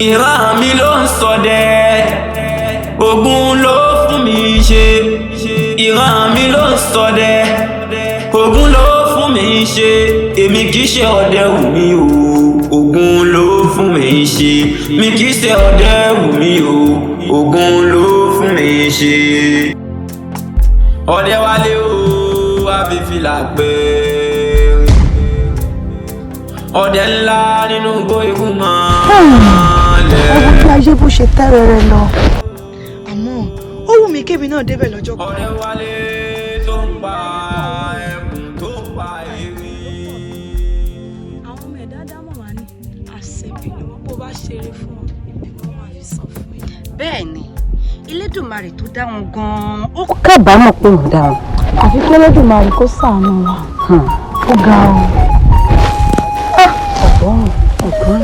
Ìran mi ló ń ṣọdẹ, Ògún ló fún mi ṣe. Ìran mi ló ń ṣọdẹ, Ògún ló fún mi ṣe. Èmi kì í ṣe ọdẹ wù mí o, Ògún ló fún mi ṣe. Mi kì í ṣe ọdẹ wù mí o, Ògún ló fún mi ṣe. Ọdẹ wálé o, àfìfìlà péré. Ọdẹ ńlá nínú igbó ikú mọ́ lẹ̀. Ẹ wo bí ayé bó ṣe tẹ́rẹ̀ẹ́rẹ́ lọ. Àmọ́ ó wù mí kémi náà débẹ̀ lọ́jọ́ kan. Ọdẹ wálé tó ń pa ẹkùn tó ń pa erin. Àwọn ọmọ ẹ̀dá dámọ̀ wá ní àṣebí ni wọ́n, bó bá ṣeré fún wọn, ibi ni wọ́n máa fi san fún yín. Bẹ́ẹ̀ ni, Elédùmarè tó dá wọn gan-an ó kábàámọ̀ pé òun dá wọn. Àfi kí Elédùmarè kó ṣàánú wa. Ó ga o. Ọ̀gbọ́n ọ̀gbọ́n.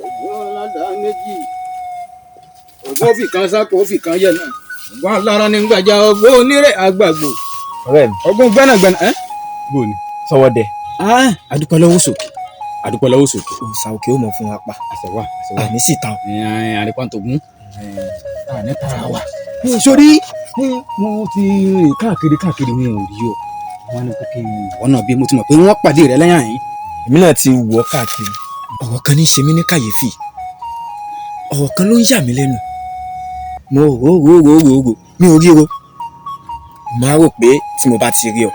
Ògùn aládàá méjì, ògùn òfì kan sáko, òfì kan yẹ náà, ògùn alára ní gbàjà, ògùn onírè àgbàgbò. Ọ̀rẹ́ mi. Ògùn gbẹ́nàgbẹ́nà ẹ́ bò ní. Sọwọ́ dẹ. Àdúpẹ́ lọ́wọ́ sókè, àdúpẹ́ lọ́wọ́ sókè. Òòsà òkè ó mọ̀ fún wa pa. Àṣẹ wà, àṣẹ wà. Àní sì ta o. Àrípàntògún àní tara wa. Sórí wọn ti rìn káàkiri káàkiri, wọn ò rí ọ. Wọn ní pé kí n wọ́n náà bí mo ti mọ̀ pé wọ́n pàdé rẹ lẹ́yìn àyín. Èmi náà ti wọ̀ káàkiri. Ọ̀rọ̀ kan ní í ṣe mí ní kàyéfì, ọ̀rọ̀ kan ló ń yà mí lẹ́nu. Mo rò rò rò rò rò, mi ò ríro. Màá rò pé tí mo bá ti rí ọ,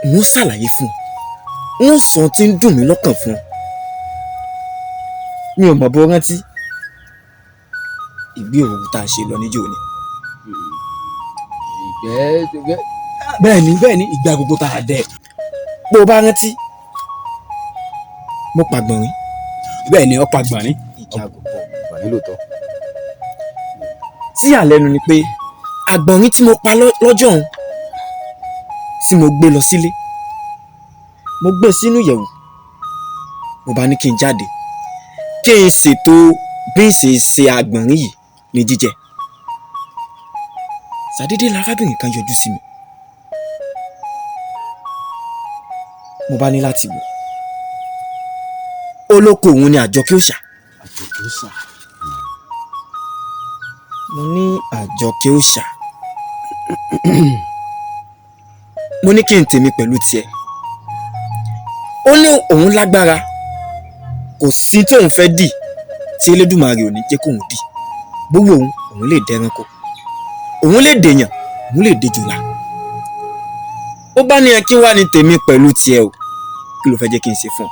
n ó ṣàlàyé fún ọ, n ó sọ ohun tí ń dùn mí lọ́kàn fún ọ. Mi ò mọ̀ bó rántí ìgbé òru tá a ṣe lọ níjó ni. Ìgbẹ́ bẹ́ẹ̀ ni, bẹ́ẹ̀ ni, ìgbà gbogbo tá a dẹ. Bó o bá rántí, mo pàgbọ̀nrín. Bẹ́ẹ̀ ni, ọ̀pọ̀ àgbọ̀nrín. Ìjà àgùnbọ̀. Àgbọ̀nrín lóòótọ́. Tí àlẹ́nu ni pé àgbọ̀nrín tí mo pa lọ́jọ́ ọ̀hún tí mo gbé lọ sílé, mo gbé sínú ìyẹ̀wù. Mo bá ní kí n jáde kí n ṣètò bí n ṣe ṣe àgbọ̀nrín yìí ní jíjẹ. Ṣàdédé lárábìnrin kan yọjú sí mi. Mo bá ní láti wò olóko òun ni Àjọkẹ́ Òòṣà. Àjọkẹ́ Òòṣà. Mo ní Àjọkẹ́ Òòṣà, mo ní kí n tèmi pẹ̀lú tiẹ̀. Ó ní òun lágbára, kò sí tóun fẹ́ dì tí Elédùmarè ò ní jẹ́ kóun dì. Gbogbo òun, òun lè dẹranko, òun lè dèèyàn, òun lè dejòlá. Ó bá ní ẹ kí wá ní tèmi pẹ̀lú tiẹ̀ o, kí ló fẹ́ jẹ́ kí n ṣe fún ọ?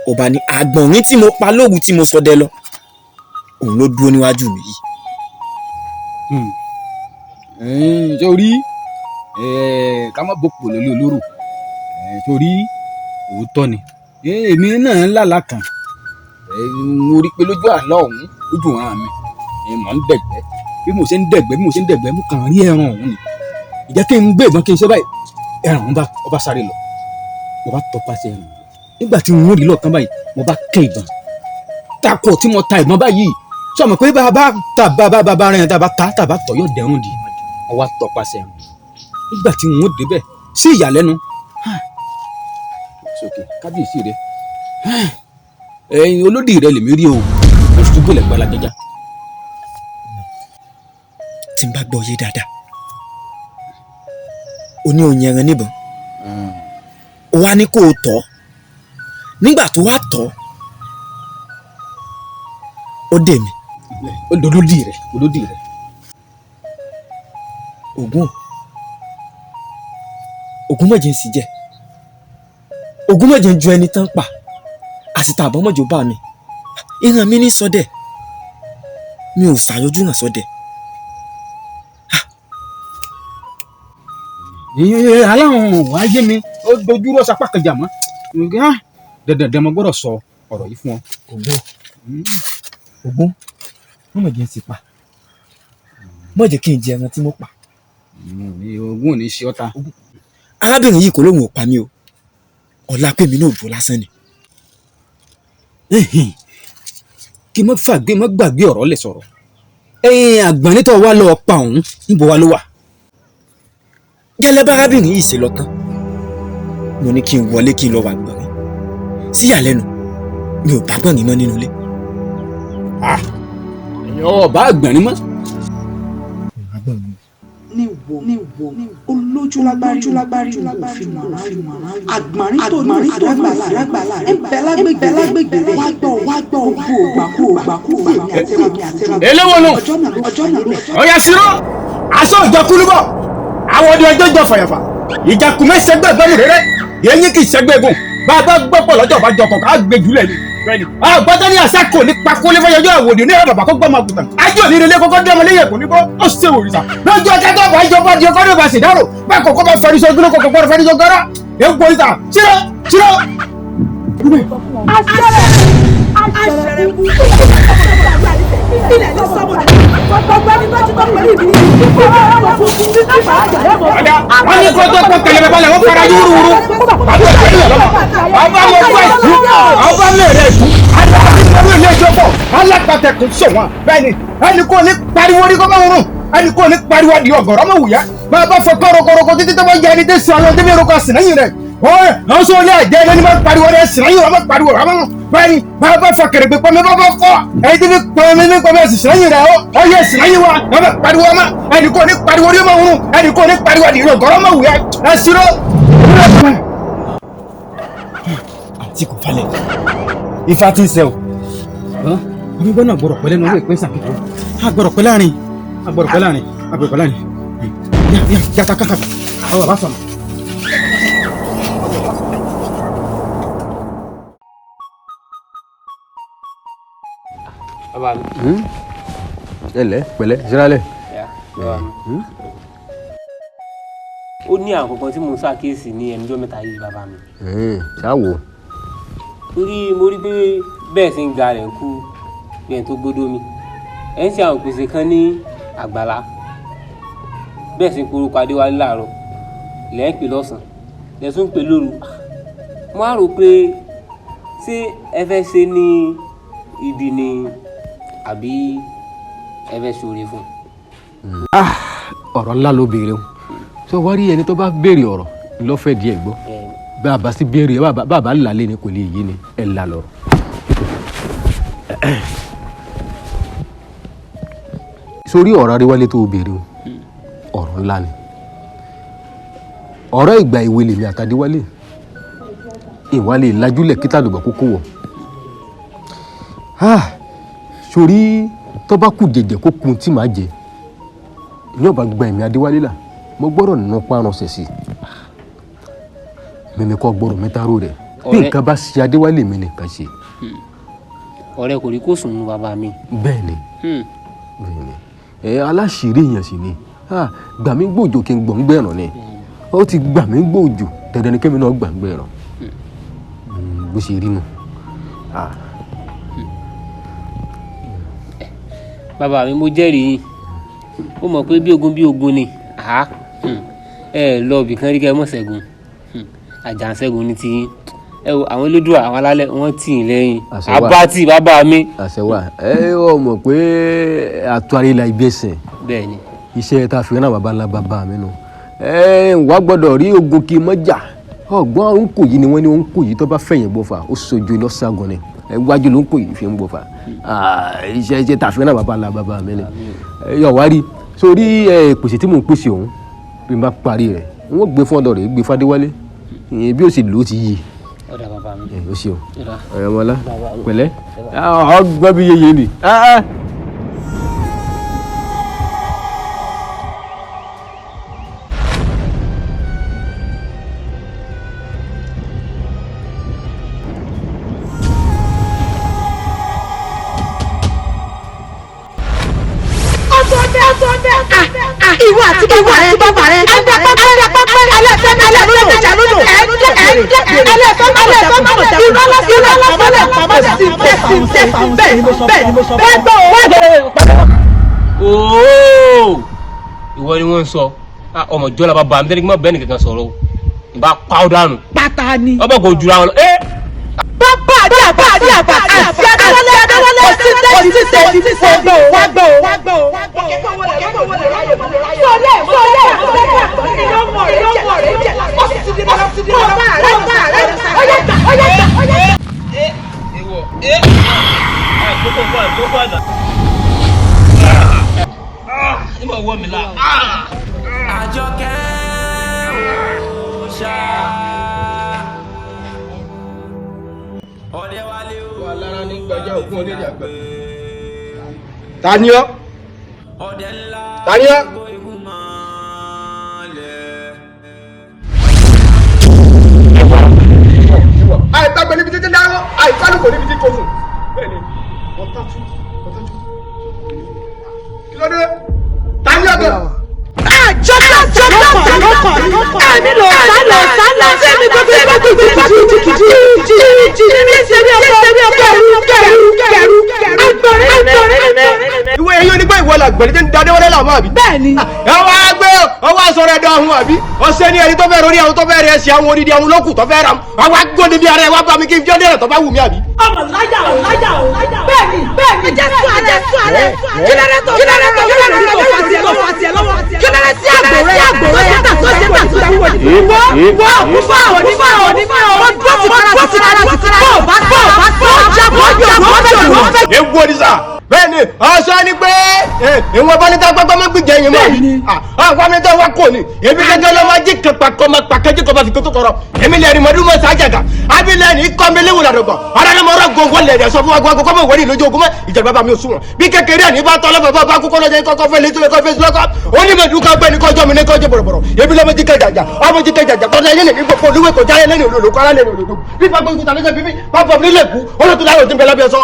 Ó bá ní àgbọ̀nrín tí mo pa lóru tí mo ṣọdẹ lọ, òun ló dúró níwájú mi yìí. Sórí ká má bòpò lórí olóró, sórí òótọ́ ni èmi náà ń lálàá kan. Mo rí i pé lójú àlá ọ̀hún, lójú ọ̀ràn mi, mò ń dẹ̀gbẹ́. Bí mo ṣe ń dẹ̀gbẹ́, bí mo ṣe ń dẹ̀gbẹ́, mo kàn rí ẹran ọ̀hún ni. Ìjẹ́ kí n gbé ìbọn kí n ṣe báyìí, ẹran ọ̀hún ọba sáré lọ. Mo bá tọpasẹ̀ ẹran ọ̀hún. Nígbà tí n ó rí lọ́ọ̀kan báyìí, mo bá kẹ́ ìbọn takò tí mo ta ìbọn báyìí. Sọ ma pé bàbá ta bàbá bàbá rẹ̀ tá a bá ta tá a bá tọ̀ yóò dẹrùn di. Mo wá tọpasẹ̀ ẹran ọ̀hún. Nígbà tí n ó débẹ̀, sí ìyàlẹ́nu sókè kábíyèsí rẹ, ẹ̀yin olódì rẹ lèmi rí o, ó ṣubú lẹ̀ gbalajaja. Tí n bá gbọ́ yé dáadáa, o ní òun yẹran níbọn, o wá ní kó o tọ̀. Nígbà tó wá tọ̀, ó dè mí. Olódì rẹ, olódì rẹ. Ògún Ògún mọ̀jẹ̀ ń sì jẹ́, Ògún mọ̀jẹ̀ ń ju ẹni tán pa àsìtà àbọ̀ mọ̀jọ̀ bá mi. Ìran mi ní sọdẹ̀, mi ò ṣàyọjú ràn sọdẹ̀. Aláwọn wà á yé mi, ó dojú rọ sapá kẹjà mọ́. Dandan mo gbọ́dọ̀ sọ ọ̀rọ̀ yìí fún ọ. Ògún Ògún mọ̀jẹ̀ ń sì pa, mọ̀jẹ̀ kí n jẹ ẹran tí mo pa. Ògún ò ní ṣe ọ́ ta. Arábìnrin yìí kò lóun ò pa mí o, ọ̀la pé mi náà dúró lásán ni. Kí n má fàgbé, má gbàgbé ọ̀rọ̀ lẹ̀ sọ̀rọ̀. Ẹ̀yin àgbọ̀nrín tó wà lọ́ọ́ pa òun níbo wa ló wà. Gẹ́lẹ́ bárábìnrin yìí ṣe lọ tán, mo ní kí n wọlé kí n lọ wà gbọ̀nrín. Síyàlẹ́nu, mi ò bá gbọ̀nrín mọ́ nínú ilé. Ọba àgbọ̀nrín mọ́. Ní wọ ní wọ olójú lágbárí lágbárí òfin òfin àgbọ̀nrín tó ní àgbàlá àgbàlá ẹ̀ ń bẹ lágbègbè lágbègbè rẹ̀ wá gbọ́ wá gbọ́ gbogbo ògbà kú ògbà kú èmi àti èmi àti Eléwo nù. ọjọ́ náà ọjọ́ náà ló Ọ̀yà sírọ́ aṣọ ìjọ kúlúbọ̀ àwọn ọdẹ ọjọ́ ìjọ fàyàfà ìjàkùmẹ́ sẹgbẹ́ gbẹ́mú rẹ́rẹ́ yẹn kì í sẹgbẹ́ gùn bá a bá gbọ́pọ̀ lọ́jọ́ bá jọ kọ̀ọ̀kan á gbé jùlẹ̀ ni. Àgbọ́tọ́ ní àṣà kò ní pakólé fọyọjọ́ àwòdì ní bàbá kó gbọ́mọ àgùntàn ajé òní relé kókó dẹ́mọ léyìn kò ní bọ́ ó ṣe òrìṣà lọ́jọ́ ọjọ́ tó bá jọba di ọkọ́ ní ọba ṣèdárò bá kọ̀kọ́ bá fẹrí sọ́jú lóko kọ̀kọ́ fẹrí sọ́jú gọ́rọ́ èkó òrìṣà ṣírọ́ ṣírọ́. Aṣẹrẹ kú. Ilẹ̀ ní sọ́mọ̀dé. Gbogbo ẹni bá ti tọ́ pẹ̀lú ìbí. Wọ́n ní kó tó kó tẹ̀lé bàbá lẹ̀ wọ́n fara yúrúurú àbí ọ̀sẹ̀ yìí lọ́mọ. Ọba mo fẹ́ ìtú, ọba mi rẹ̀ ìtú, alábí ilé ẹjọ́ pọ̀, alápàtẹkùn sọ̀wọ́n. Bẹ́ẹ̀ni, ẹnì kò ní pariwo ní kọ́kọ́ rún, ẹnì kò ní pariwo di ọ̀gọ̀rọ̀ mọ̀ wùyá. Bàbá fọ kọ́rọ̀kọ́rọ̀kọ́ títí tó bá yẹ ẹni tẹ́ sọ àwọn tẹ́lẹ̀ rọkọ̀ sìnẹ́yìn rẹ̀. Wọ́n sọ ilé ẹ̀jẹ̀ ẹni máa pariwo rẹ̀ sìnẹ́yìn rẹ̀ máa pariwo rẹ̀ máa bẹ́ẹ̀ni bàbá fọ kèrègbè pọ́nmi bàbá fọ ẹni tí pọ́nmi ní pọ́nmi sìnẹ́yìn rẹ̀ ó yẹ sìnẹ́yìn wa bàbá pariwo ọmọ ẹnì kò ní pariwo ní ọmọ òun ẹnì kò ní pariwo ní ọgọ́rọ́ mọ̀ wùyá ẹ sírọ́. Àti kò falẹ̀ ifá tí ń sẹ́ o. Omi gbọ́dọ̀ gbọ́dọ̀ pẹ́lẹ́ ní owó ìpín sàkíkọ́. A gbọ́dọ̀ pẹ́ láàrin, a gbọ́dọ̀ pẹ́ láàrin, a gbọ́dọ̀ pẹ́ láàrin. Yá yá yàtà kàkà, àwọn bàbá sọ̀rọ̀. Bàbá mi. Ẹlẹ pẹ̀lẹ́ síralẹ. Bàbá mi. Ó ní àwọn kankan tí mò ń ṣàkíyèsí ní ẹnujọ́ mẹ́ta yìí bàbá mi. Ṣáwo. Torí mo rí pé bẹ́ẹ̀ sì ń ga rẹ̀ ń kú bí ẹni tó gbódó mi. Ẹ̀ ń ṣe àwọn ìpèsè kan ní àgbàlá. Bẹ́ẹ̀ sì ń porúkọ Adéwálé láàárọ̀. Lẹ́ ń pè lọ́sàn-án. Lẹ́ tún ń pè lóru. Mo á rò pé ṣé ẹ fẹ́ ṣe ní ibi ni àbí ẹ fẹ́ ṣoore fún un. Ọ̀rọ̀ ńlá ló béèrè o. Ṣé wàá rí ẹni tó bá béèrè ọ̀rọ̀ lọ́fẹ̀ẹ́ díẹ̀ gbọ́? Bá a bá sí béèrè bá a bá lálé ni kò lè yé ni ẹ̀ là lọ́rọ̀. Sórí ọ̀rọ̀ Adéwálé tó o béèrè o, ọ̀rọ̀ ńlá ni. Ọ̀rọ̀ ìgbà ìwé lèmi àtàdéwálé. Ìwálé ìlàjúlẹ̀ kí tàlùbọ̀ kókó wọ̀. Sórí tó bá kù jẹjẹ kó kun tí màá jẹ ní ọba gba ẹ̀mí Adéwálé là mo gbọ́dọ̀ nà parun ṣẹ̀ṣì mímí kọ́ gbọ́dọ̀ mẹ́tàrú rẹ̀ bí nǹkan bá ṣe Adéwálé mi nìkan ṣe. Ọ̀rẹ́ kò rí kó sùn nù bàbá mi. Bẹ́ẹ̀ni bẹ́ẹ̀ni ẹ aláṣìírí èèyàn sì ni gbà mí gbòòjò kí n gbọ̀n gbẹ̀ràn ni ó ti gbà mí gbòòjò dandan ni kémi náà gbà ń gbẹ̀ràn bó ṣe rí nu. Bàbá mi mo jẹ́rìí yín ó mọ̀ pé bí ogun ni ẹ lọ ibì kan rí kẹ́ ẹ mọ̀ ṣẹ́gun àjàǹṣẹ́gun ní tiyín ẹ wo àwọn elédùà àwọn alálẹ̀ wọ́n tì í lẹ́yìn abátì bàbá mi. Àṣẹ wà ẹ ọ mọ̀ pé àtúwárí la ibi ẹsẹ̀. Bẹ́ẹ̀ni. Iṣẹ́ tá a fi rán bàbá ńlá bàbá mi nù ẹ wàá gbọ́dọ̀ rí ogun kí n mọ́ jà ọgbọ́n òǹkò yìí ni wọ́n ní òǹkò yìí tó bá fẹ̀yìn gbọ́fà ó sojú lọ ságun ni iwájú ló ń kò yìí fi ń gbọ́fà iṣẹ́ tá a fi rán bàbá ńlá bàbá mi ni yọ wá rí sórí pèsè tí mò ń pèsè òun bí n bá parí rẹ̀ n ó gbé fún ọ̀dọ̀ rẹ̀ gbé f'Adéwálé bí ó sì lò ó ti yí. Ọ̀dà bàbá mi. Ó ṣeun ọ̀rẹ́ ọmọlá pẹ̀lẹ́ ọgbọ́n bí yeye ni. Ìwọ àti bàbá rẹ bàbá rẹ ẹ̀ńdàpẹ́pẹ́ alẹ́fẹ́ Ooo ìwọ ni wọ́n ń sọ ọmọ jọlá bàbá mi tẹ́lẹ̀ kí n má bẹ́ẹ̀ nìkankan sọ̀rọ̀ o ìbá pa ọ́ dànù. Pátá ni. Ọba kò jura wọn lọ. Bàbá àti àbá àti àbá àti Adéwálé kò sí Tẹ́tí wá gbọ́ wá gbọ́ wá gbọ́. Àjọkẹ́ òòṣà. Ọ̀dẹ̀wálé o. Alára ní gbajá ògùn oníjà gbẹ. Ta ni ọ́? Ọdẹ ńlá. Ta ni ọ́? Àìgbàgbé níbi títí dáwọ́, àìsálùkò níbi tí kò sùn. Bẹ́ẹ̀ni, ọ̀tá tú, ọ̀tá tú. Kí ló dé? Ta ni ọ́ gan? Ẹ̀mí lọ sálọ sálọ sẹ́mi gbogbo gbogbo jìjì jìjì ní sẹ́mi ọkọ kẹrù kẹrù kẹrù agbọ̀nrín mi. Ìwé eyín onígbà ìwọ la gbẹ̀rẹ̀ jẹ́ ń dadé wọlé làwọn àbí. Bẹ́ẹ̀ni. Ẹ wá gbé ọwọ́ aṣọ rẹ̀ dán ọ̀hún àbí. Ọ̀sẹ̀ ni ẹni tó fẹ́ rorí àwọn tó fẹ́ rẹ̀ ẹ̀sìn àwọn odidi àwọn olókùn tó fẹ́ ra. Àwa gbọ́dọ̀ bí ara ẹ̀ wá bá mi kí n jọ́ dẹ̀rẹ̀ tó bá wù mí àbí. Ọmọ láyà o láyà o bẹ́ẹ̀ni bẹ́ẹ̀ni jésù àjẹsù àrẹ kílẹ̀rẹ̀ tó kílẹ̀rẹ̀ tó kílẹ̀rẹ̀ tó fàtiẹ̀ lọ́wọ́ kílẹ̀rẹ̀ sí àgbòrẹ́ àgbòrẹ́ tó ṣe tà tó ṣe wọ́ wọ́ kúfà òní òní wọ́n dúró ti kára ti kára ti kára bọ́ọ̀ bá bọ́ọ̀ bá bọ́ọ̀ jábọ̀ jábọ̀ jábọ̀. Ewu òrìṣà bẹ́ẹ̀ni ọ̀sán ni pé ìwọ̀n bá ní tá gbọ́gbọ́ mọ́ gbìjẹ yín mọ́ àwọn àmì tó wá kò ní èmi gẹ́gẹ́ ló máa jí kẹpa kọ́ máa pa kẹ́jí kọ́ máa fi kótó kọ́rọ́ èmi lẹ́rìí mọ́dún mọ́ sàájàgà àbí lẹ́rìí ikọ́ mi léwu làdọ̀gbọ̀ ọ̀rọ̀ ni mo rọ̀ gbogbo lẹ̀rẹ̀ sọ fún wa gbogbo kọ́mọ̀ wọ́n ní lójú ogun mọ́ ìjọba bá mi ò sùn wọn bí kékeré ní bá tọ́lọ́ bàbá bá kúkọ́ lọ́jọ́ kọ́kọ́ fẹ́ létí lọ́kọ́ fẹ́ lọ́kọ́ ó ní mẹ́tò ká gbẹ́ ní kọjọ́ mi ní kọjọ́ bọ̀rọ̀bọ̀rọ̀ èmi lọ́mọ jí kẹjàjà ọmọ jí kẹjàjà tọ́lá ilé ní gbogbo olúwe kò jáde lẹ́nu olùkọ́ alẹ́ lẹ́nu olùkọ́ bí pápá ìkúta lẹ́sẹ̀ bíbí pápá mi nílẹ̀ kú olóòtú láyò tí ń bẹ lábẹ́ sọ.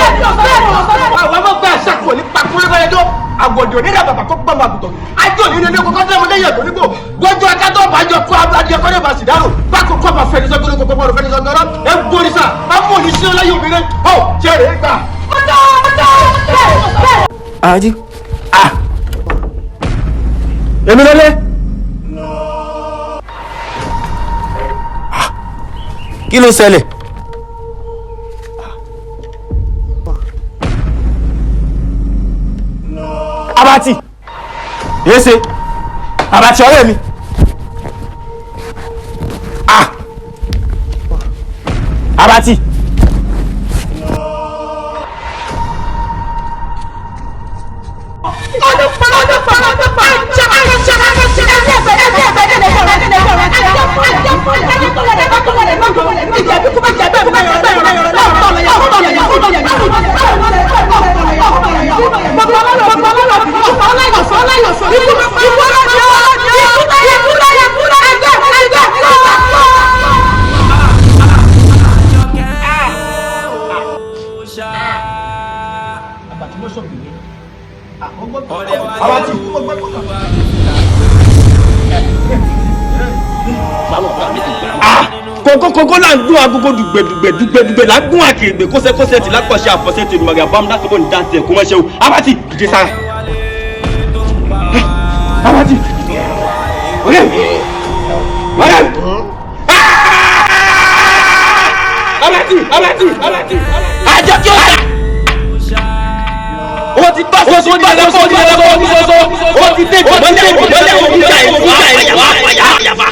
Àwọn ọmọ bẹ́ẹ̀ ṣàkóso ní pakúrẹ́ bẹ́ẹ̀ tó àgọ̀dì onírà bàbà kó gbọ́mọ àgùntàn ajé òní nílé kókó tó ọmọdé yẹn tó nígbò gbọ́njú akátó bàjọ́ kó adìẹ kọ́lé bá sì dárò bákò kó bá fẹ́ni sọ́gbọ́n kókó bá fẹ́ni sọ́gbọ́n ẹ gbórí sá bá mú òní sí ọláyé obìnrin ó ṣe rè é gbà. Ají ah èmi lọlé kí ló ṣẹlẹ̀. Abati yése Abati ọ̀rẹ́ mi ah Abati. Kókókókó là ń dún agogo dùgbẹ̀dùgbẹ̀ dùgbẹ̀dùgbẹ̀ là ń gún àkèrègbè kóṣẹ́kóṣẹ́ tí lápọ̀ṣẹ́ àfọ̀ṣẹ́ tí olùmọ̀gà bámu láti bọ̀ ní dáńtì ẹ̀kú mọ́ṣẹ́ o Abati dìde sára. Abati ọ̀rẹ́ mi ọ̀rẹ́ mi Abati Abati Abati àjọ kí o sà. O ti bá soso ní ẹlẹ́kọ̀ọ́ ní ẹlẹ́kọ̀ọ́ ní soso o ti dé ìmọ̀lẹ́ ìmọ̀lẹ́ ìjà ìjà ìyàfà